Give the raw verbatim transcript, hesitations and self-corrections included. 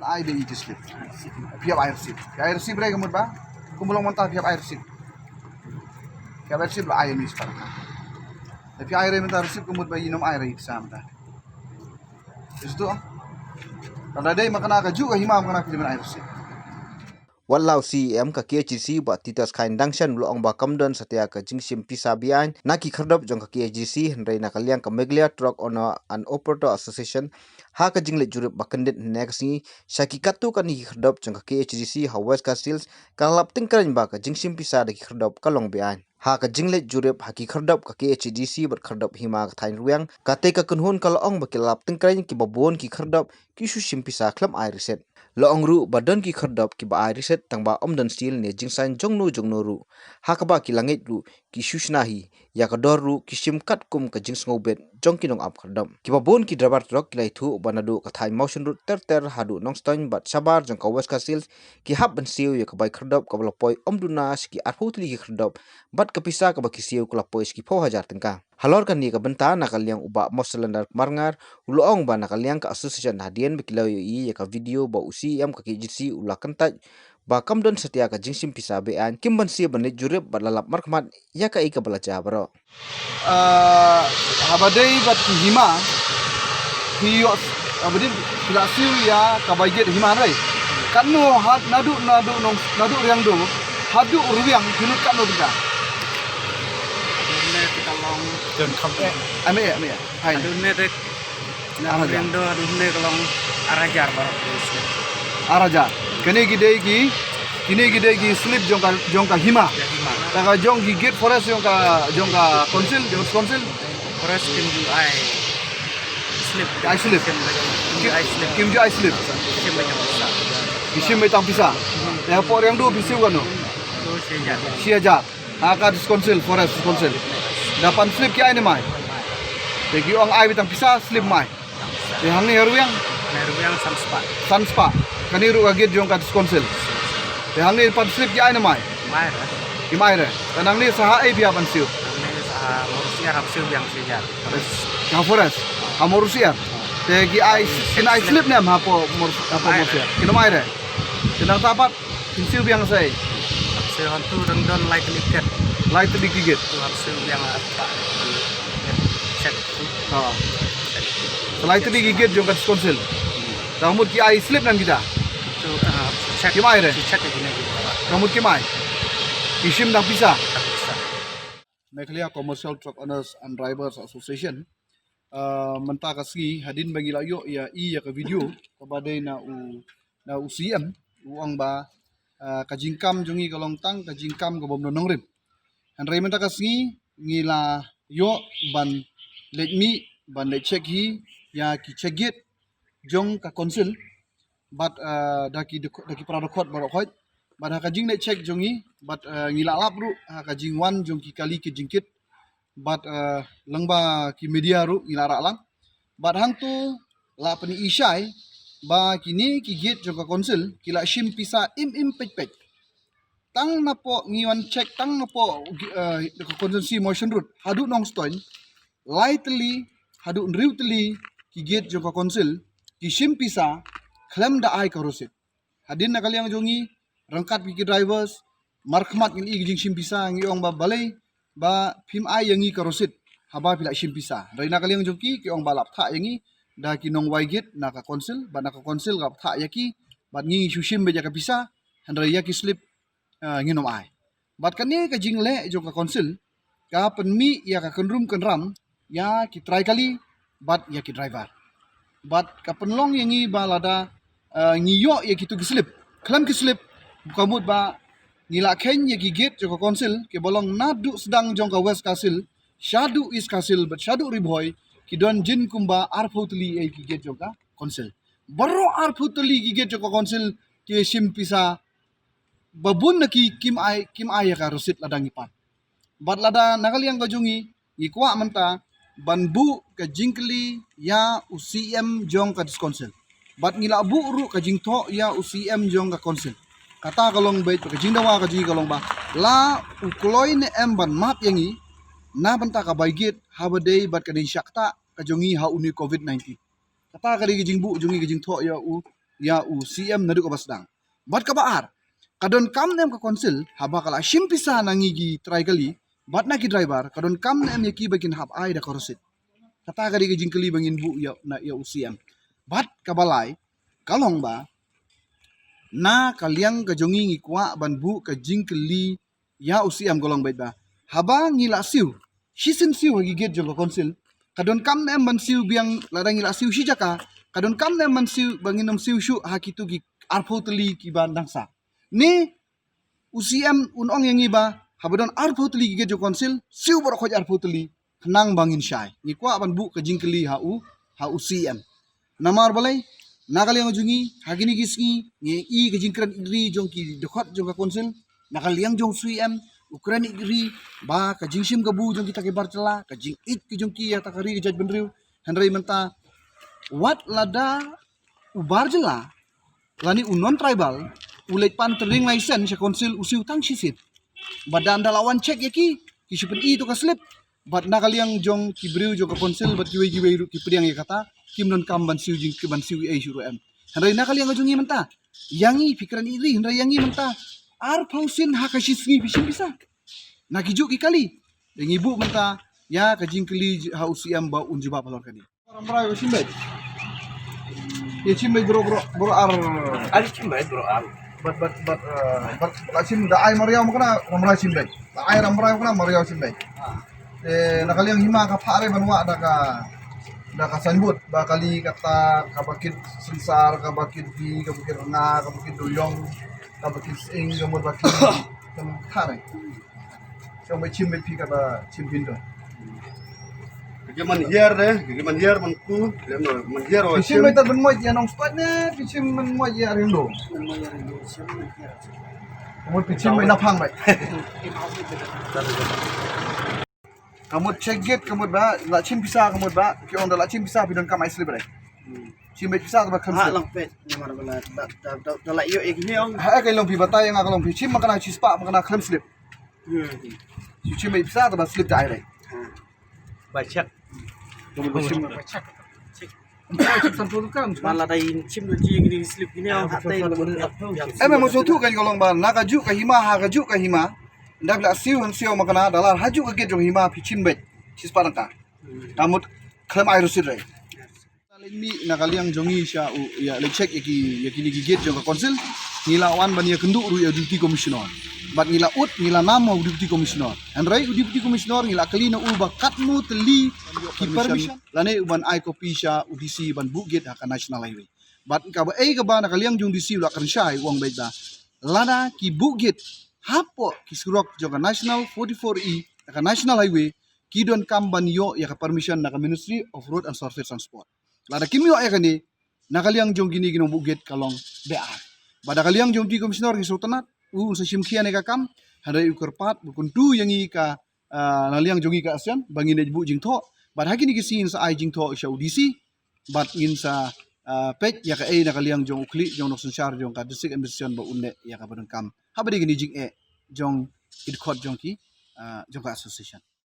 Ai de i ki slip. Phi hap ai receipt. Phi ai receipt re ka mut ba. Kumba long mynta phi hap ai receipt. Phi hap ai receipt ba ai ni star. Phi ai re mynta receipt ka mut ba i nym ai re i pisa mynta. Is tu. Ka da dei ma kane ka ju ka hima ma kane ka dei ai receipt. Wat la u C E M ka K H A D C Bah Titus Chyne Dangshan u la ong ba kam don satia ka jingshim pisa be-aiñ na ki khyrdop jong ka K H A D C, hynrei na ka liang ka Meghalaya Truck Owner and Operator Association ha ka jingleit jurip ba kyndit hynne ka sngi sha ki katto katne ki khyrdop jong ka K H A D C ha West Khasi Hills ka la lap tyngkreiñ ba ka jingshim pisa da ki khyrdop ka long be-aiñ. Ha ka jingleit jurip ha ki khyrdop ka K H A D C bad khyrdop hima ka thaiñ Rwiang, katei ka kynhun ka la ong ba ki la lap tyngkreiñ kiba bun ki khyrdop ki shu shim pisa khlem ai receipt. La ong ruh ba don ki khyrdop kiba ai receipt tang ba ym don seal ne jingsaiñ jongno jongno ruh. Ha kaba ki la ngeit ruh ki shu shna hi, ïa ka dor ruh ki shim katkum ka jingsngewbit jong ki nongap khyrdop. Kiba bun ki driver truck ki la ïathuh ba naduh ka thaiñ Mawshynrut ter ter haduh Nongstoiñ bad shabar jong ka West Khasi Hills ki hap ban siew ïa ka bai khyrdop kaba la poi ym duna sha ki arphew tylli ki khyrdop bad ka pisa kaba ki siew ka la poi sha ki phew hajar tyngka. Halor kane ka bynta na ka liang u Bah Mosselender Kmarngar u la ong ba na ka liang ka association hadien ba ki la ïohi ïa ka video ba u C E M ka K H A D C u la kyntait ba kam don satia ka jingshim pisa be-aiñ kim banse ban leit jurip bad la lap markhmat ïa kaei kaba la jia baroh. Ah, haba dei bad ki hima phi ïoh, haba dei phi la siew ïa ka bai gate hima hynrei katno, ha naduh, naduh Nong, naduh Riangdo haduh Rwiang phi lut katno tyngka? Dune te ka long. Don kam. Eh, ame, ame. Hai. Dune te Ar hajar. Naduh Riangdo haduh hynne ka long ar hajar baroh ki slip. Ar hajar. Kine ki dei ki, kine ki dei ki slip jong ka, jong ka hima. Jong hima. Te ka jong ki gate forest jong ka, jong ka council, jong council. Forest kim ju ai slip. Ai slip. Kim ju ai slip. Kim ju ai slip. Kim ju ai slip. Ki shim beit tang pisa. Te hapoh Riangdo phi siew katno? Shi hajar. Shi hajar. Ha ka District Council, Forest Council. Da pan slip ki ai ne mai? Te ki ong ai beit tang pisa, slip mai. Te hangne ha Rwiang? Hangne ha Rwiang san spah. San spah. Kane ruh ka gate jong ka District Council. Te hangne pan slip ki ai ne mai? Mai re. Ki mai re. Te nangne sa ha ei phi hap ban siew? Nangne sa ha Mawryngkneng hap siew biang shi hajar. Ha Forest. Ha Mawryngkneng. Te ki ai, kin ai slip ne em hapoh Mawr-, hapoh Mawryngkneng? Kin ai re. Te nangta pat Phin siew biang sa ei? Siew hangtu dang don lai tylli ki gate. Lai tylli ki gate. Tu hap siew biang arta. Check tu. Ha. Check tu. Sa lai tylli ki gate jong ka District Council. Ka mut ki ai slip ne em kita? Tu, ah, check. Kim ai re? Check ïa kine ki. Ka mut kim ai? Ki shim tang pisa. Tang pisa. Meghalaya Commercial Truck Owners and Drivers Association. Ah, mynta ka sngi hadien ba ngi la ïoh ïa i ïa ka video kaba dei na u, na u C M, u ong ba, ah, ka jingkam jong ngi ka long tang ka jingkam kaba ym don nongrim. Hynrei mynta ka sngi ngi la ïoh ban leit mih, ban leit check hi ïa ki check gate jong ka council. Bad, ah, da ki dok-, da ki para dkhot baroh khoit. Bad ha ka jingleit check jong ngi, bad, ah, ngi la lap ruh ha ka jingwan jong ki kali kit jingkit. Bad, ah, lyngba ki media ruh ngi la rah lang. Bad hangtu la pyni i shai ba kine ki gate jong ka council ki la shim pisa im im peit peit. Tang napoh ngi wan check tang napoh, eh, ka constituency Mawshynrut haduh Nongstoiñ, lai tylli haduh hynriew tylli ki gate jong ka council ki shim pisa khlem da ai ka receipt. Hadien na ka liang jong ngi, ryngkat ki drivers, markhmat ngin i ki jingshim pisa, ngi ong ba balei ba phim ai ïa ngi ka receipt haba phi la shim pisa. Hynrei na ka liang jong ki, ki ong ba la bthah ïa ngi da ki nongwai gate na ka council, bad na ka council ka bthah ïa ki, bad ngi shu shim beit ïa ka pisa, hynrei ïa ki slip, ah, ngin ym ai. Bad kane ka jingleh jong ka council ka pynmih ïa ka kynrum kynram ïa ki trai kali bad ïa ki driver. Bad ka pynlong ïa ngi ba lada, ah, ngi ïoh ïa kitu ki slip, khlem ki slip, ka mut ba ngi la kheiñ ïa ki gate jong ka council kiba long naduh sdang jong ka West Khasi Hills shaduh East Khasi Hills bad shaduh Ri Bhoi, ki don jin kumba arphew tylli ïa ki gate jong ka council. Baroh arphew tylli ki gate jong ka council ki shim pisa, ba bun na ki kim ai, kim ai ïa ka receipt lada ngi pan. Bad lada na ka liang ka jong ngi, ngi kwah mynta ban buh ka jingkylli ïa u C M jong ka District Council. Bad ngi la buh ruh ka jingthoh ïa u C M jong ka council. Kata ka long beit, ka jingdawa ka jong ngi ka long ba la u kloi ne em ban map ïa ngi na bynta ka bai gate haba dei bad ka dei shah ktah ka jong ngi ha une u covid nineteen. Kata ka dei ka jingbuh jong ngi, ka jingthoh ïa u, ïa u C M naduh kaba sdang. Bad kaba ar, ka donkam ne em ka council, haba ka la shim pisa na ngi ki trai kali bad na ki driver, ka donkam ne em ïa ki ba kin hap ai da ka receipt? Kata ka dei ka jingkylli ba ngin buh ïa, na, ïa u C M. Bad kaba lai, ka long ba na ka liang ka jong ngi, ngi kwah ban buh ka jingkylli ïa u C M, ka long beit ba haba ngi la siew, shisien siew ha ki gate jong ka council, ka donkam ne em ban siew biang? Lada ngi la siew shi jaka, ka donkam ne em ban siew, ba ngin ym siew shuh ha kito ki arphew tylli kiba dang sah? Ne u C M un ong ïa ngi ba haba don arphew tylli ki gate jong council, siew baroh khoit arphew tylli, khnang ba ngin shai? Ngi kwah ban buh ka jingkylli ha u, ha u C M. Namar balei? Na ka liang jong ngi, ha kine ki sngi ngi ïohi ka jingkren ïeit ri jong ki dkhot jong ka council. Na ka liang jong u C M, u kren ïeit ri ba ka jingshim kabu jong kita ki bar jylla, ka jingïeit ka jong ki ïa kata ka ri ka jaitbynriew. Hynrei mynta, wat lada u bar jylla lane u non tribal u leit pan trading license sha council, u siew tang shisien. Bad da ynda la wan check ïa ki, ki shu pyni ïa uto ka slip. Bad na ka liang jong ki briew jong ka council bad kiwei kiwei ruh ki pdiang ïa kata, kim donkam ban siew jing, ki ban siew ei ei shuh ruh em. Hynrei na ka liang jong ngi mynta, ïa ngi phi kren ïeit ri, hynrei ïa ngi mynta, arphew sien ha ka shi sngi phi shim pisa na kijuh ki kali. Te ngi buh mynta ïa ka jingkylli ha u C M ba un jubab halor kane. Rambrai ba shim beit. Ïa shim beit bro, bro, bro ar. Ar shim beit bro ar. Bad, bad, bad, eh, bad, bad shim da ai mariaw ma kane Rambrai shim beit. Da ai Rambrai ma kane mariaw shim beit. Te na ka liang hima ka phah re ban wah da ka, da ka signboard ba kali kata, kaba kit Synsar, kaba kit Bi, kaba kit Rnga, kaba kit Doyong, kaba kit Sying, kaba kit, kaba kit re. Shong ba shim beit phi kaba shim phin to. Ka man hiar de, ka man hiar man ku, ka man hiar wa Phi shim shim. Beit ta ban moj ïa nong spot ne, phi shim ban moj ïa ring do. Ka mut phi shim beit na phang beit. Ka mut check gate, ka mut ba la shim pisa, ka mut ba ki ong da la shim pisa phi donkam ai slip re. Shim beit pisa ta ba khlem slip. Ha long peit namar ba la da, da, da, da la ïoh ïa ki ne ong. Ha ka long phi batai ïa nga, ka long phi shim ma kane shispah ma kane khlem slip. Hmm. Shu shim beit pisa ta ba slip ta ai re. Ba check. Ba shim. Ba check. Man la dai shim da ji ki slip ki ne ong ha tai. Em em, mo shu tu kan ka long ba na kajuh ka hima, ha kajuh ka hima. Nda phi la siew hang siew ma kane da la ha kajuh ka gate jong hima phi shim beit shispah dang ka. Ka mut khlem ai receipt re. Leit mih na ka liang jong ngi sha u, ïa, leit check ïa ki, ïa kine ki gate jong ka council. Ngi la wan ban ïakynduh ruh ïa u Deputy Commissioner. Bad ngi la ud, ngi la nam ha u Deputy Commissioner. Hynrei u Deputy Commissioner ngi la kylli na u ba katno tylli ki permission lane u ban ai copy sha u D C ban buh gate ha ka National Highway. Bad kaba ei kaba na ka liang jong u D C u la kren shai, u ong beit ba lada ki buh gate hapoh ki surok jong ka National forty-four E, ka National Highway, ki donkam ban ïoh ïa ka permission na ka Ministry of Road and Surface Transport. Lada kim ïoh ïa kane, na ka liang jong kine ki nongbuh gate ka long beiar. Bad na ka liang jong u Deputy Commissioner ngi sngewtynnat, u un sa shim khia ïa ka kam, hynrei u kyrpad, u kyntu ïa ngi ka, ah, na liang jong ngi ka Association ba ngin ïa buh jingthoh. Bad ha kine ki sngi ngin sa ai jingthoh sha u D C, bad ngin sa, ah, peit ïa kaei na ka liang jong u khlieh jong u nongsynshar jong ka District Administration ba un leh ïa kaba donkam. Haba dei kine jingeh jong ki dkhot jong ki, ah, jong ka association.